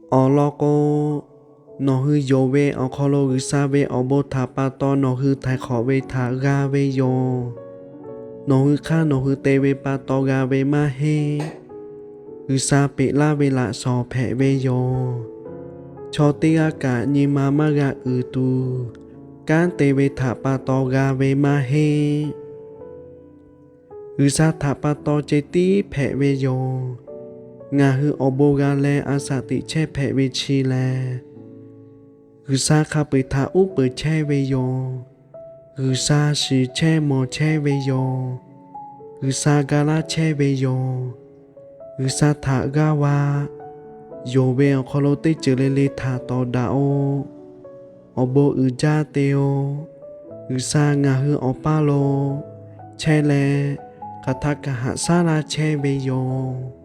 Awˬ lawn k'o, nawˬ hui yonˍ ve awˬ hk'aw lo G'uiˬsha ve awˬ bon htaꞈ pa taw nawˬ hui htaiˍ hk'awꞈ ve htaꞈ g'a ve yoˬ. Nawˬ hui hk'aˇ nawˬ hui te ve pa taw g'a ve maˇ heˆ. G'uiˬsha peꞈ laˇ ve laꞈ shawnˍ hpehꞈ ve yoˬ. Chaw teˇ g'aˇ kaꞈ nyi ma maˇ g'a uiˍ tuˬ, kanˉ te ve htaꞈ pa taw g'a ve maˇ heˆ. G'uiˬsha htaꞈ pa taw ceh tiˉ hpehꞈ ve yoˬ. Ngaˬ hui awˬ bon g'a leh a shaꞈ teꞈ chehˇ hpehꞈ ve chi lehˬ, G'uiˬsha hk'a peu-eˬ htaꞈ uˉ peunˍ chehˇ ve yoˬ. G'uiˬsha shiˍ chehˇ mawˬ chehˇ ve yoˬ. G'uiˬsha ga laˇ chehˇ ve yoˬ. G'uiˬsha htaꞈ g'aˇ va yonˍ ve awˬ hk'aw lo teˇ ceuˬ le le htaꞈ tawˍ daꞈ-oˬ. Awˬ bon uiˍ jaˇ te-oˬ. G'uiˬsha ngaˬ hui awˬ paˇ lo chehˇ leh, hk'aˬ htaˇ kaꞈ haꞈ shaˉ laˇ chehˇ ve yoˬ.